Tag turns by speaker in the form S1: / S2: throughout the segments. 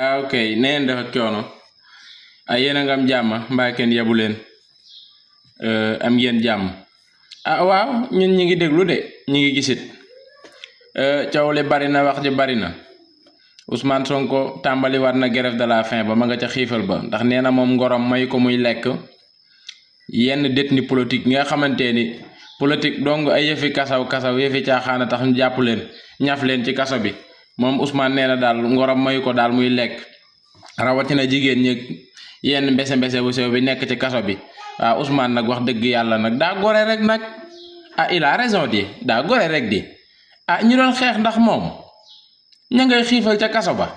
S1: Ok, neen def ak coono yéen a nga am jàmm mbaa kenn yebu leen am ngeen jàmm waaw ñun ñi ngi déglu de ñi ngi gisit coow li bari na wax ji bari na Ousmane Sonko tàmbali war na grève de la faim ba ma nga ca xiifal ba ndax nee na moom ngorom may ko muy lekk yenn détenu politique nga xamante ni politique dong ay yëfi kasaw yëfi caaxaana tax ñu jàpp leen ñaf leen ci kaso bi moom Ousmane nee na daal ngorom mayu ko daal muy lekk rawatina jigéen ñi yenn mbese bu sew bi nekk ci kaso bi waaw Ousmane nag wax dëgg yàlla nag daa gore rek nag il a raison di daa gore rek di ñu doon xeex ndax moom ña ngay xiifal ca kaso ba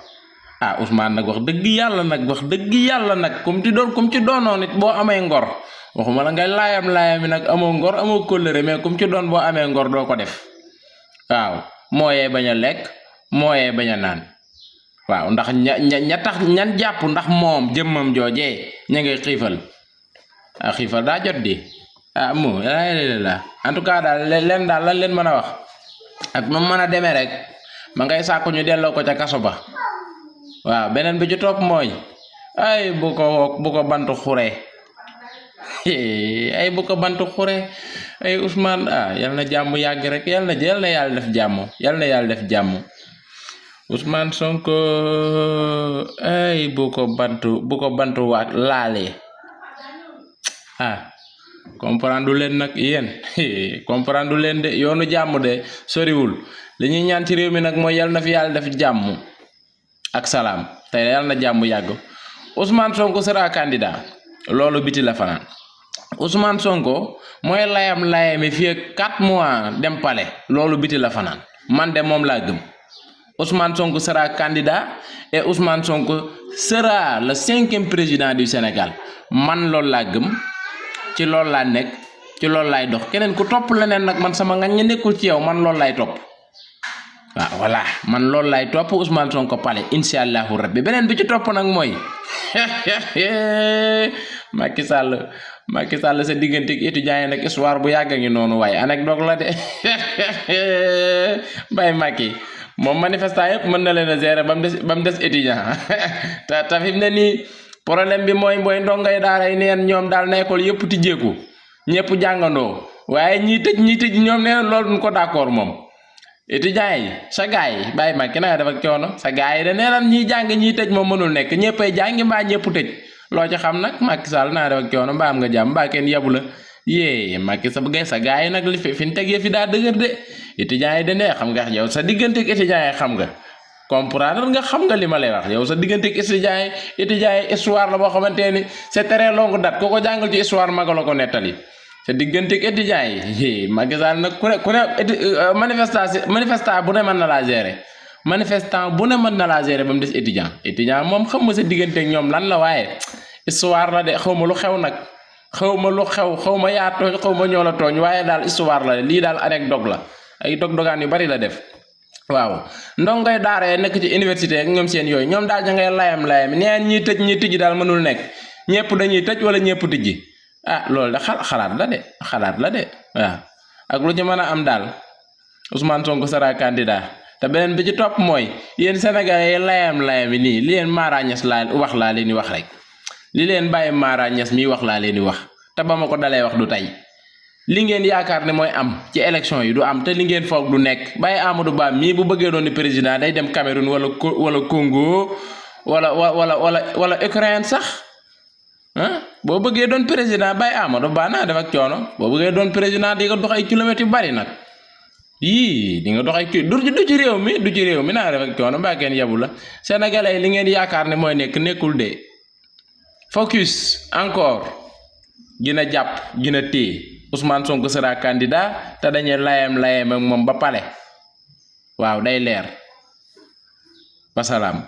S1: Ousmane nag wax dëgg yàlla nag kum ci doonoon it boo amee ngor waxuma la ngay laayam nag amoo ngor amoo kóllëre mais kum ci doon boo amee ngor doo ko def waaw mooyee bañ a lekk mooyee bañ a naan waaw ndax ña tax ñan jàpp ndax moom jëmmam joojee ña ngay xiifal xiifal daa jot di mu la en tout cas daal leen daal lan leen mën a wax ak nu mën a demee rek ma ngay sàkku ñu delloo ko ca kaso ba waaw beneen bi ci topp mooy bu ko bantu xuree bu ko bantu xuree Ousmane yal na jàmm yàgg rek yal na yàlla def jàmm yal na yàlla def jàmm Ousmane Sonko bu ko bantu waat laalee comprendre leen nag yéen comprendre leen de yoonu jàmm de soriwul li ñuy ñaan ci réew mi nag mooy yal na fi yàlla def jàmm ak salaam te yal na jàmm yàgg Ousmane Sonko sera candidat loolu biti la fanaan Ousmane Sonko mooy layami fii ak 4 mois dem palais loolu biti la fanaan man de moom laa gëm Ousmane Sonko sera candidat et Ousmane Sonko sera le 5e président du Sénégal man loolu laa gëm ci loolu laa nekk ci loolu laay dox keneen ku topp leneen nag man sama ngañ ña nekkul ci yow man loolu laay topp voilà man loolu laay topp Ousmane Sonko palais incha allahu rabbi beneen bi ci topp nag mooy Macky Sall sa diggante ak étudiant yi nag histoire bu yàgg ngi noonu waaye anecdote la de bay Macky moom manifestant yëpp mën na leen a gérer ba mu des étudiant te fi mu ne nii problème bi mooy ndongay daara yi neen ñoom daal na école yëpp tijjeeku ñëpp jàngandoo waaye ñii tëj ñoom nee na loolu duñ ko d'accord moom étudiant yi sa gaay yi bàyyi ma ki na def ak coono sa gaay yi da nee na ñiy jàng ñiy tëj moom mënul nekk ñëppay jàngi mbaa ñëpp tëj loo ci xam nag Macky Sall naa def ak coono mbaa am nga jàmm mbaa kenn yabu la Macky sa gaay yi nag li fi ñu teg fi daa dëgër de étudiant yi da nee xam nga yow sa diggante ak étudiant yi xam nga comprendre nga xam nga li ma lay wax yow sa diggante ak étudiant yi histoire la boo xamante ni c'est très longue date ko jàngal ci histoire maga la ko nettali sa diggante ak étudiant yi Macky Sall nag ku ne manifestant bu ne mën na laa gérer manifestant bu ne mën na laa gérer ba mu des étudiant moom xam nga sa diggante ak ñoom lan la waaye histoire la de xaw ma lu xew nag xaw ma yaa tooñ xaw ma ñoo la tooñ waaye daal histoire la lii daal anecdote la ay dog-dogaan yu bari la def waaw ndongoy daara nekk ci université ak ñoom seen yooyu ñoom daal ña ngay layam neen ñiy tijji daal mënul nekk ñëpp dañuy tëj wala ñëpp tijji loolu de xalaat la de waaw ak lu ci mën a am daal Ousmane Sonko sera candidat te beneen bi ci topp mooy yéen Sénégalais yi layam yi nii li leen Mara Niass laa leen di wax rek li leen bàyyi Mara Niass mi wax laa leen di wax te ba ma ko dalee wax du tey li ngeen yaakaar ne mooy am ci élection yi du am te li ngeen foog du nekk bàyyi Amadou Ba mii bu bëggee doon ni président day dem Cameroun wala Congo wala Ukraine sax boo bëggee doon président bàyyi Amadou Ba naa def ak coono boo bëggee doon président di nga dox ay kilomètres yu bari nag di nga dox ay du ci réew mi naa def ak coono mbaa kenn yebu la Sénégalais yi li ngeen yaakaar ne mooy nekkul de focus encore gina jàpp gina téye Ousmane Sonko sera candidat te dañuy layam ak moom ba pale waaw day leer wasalaam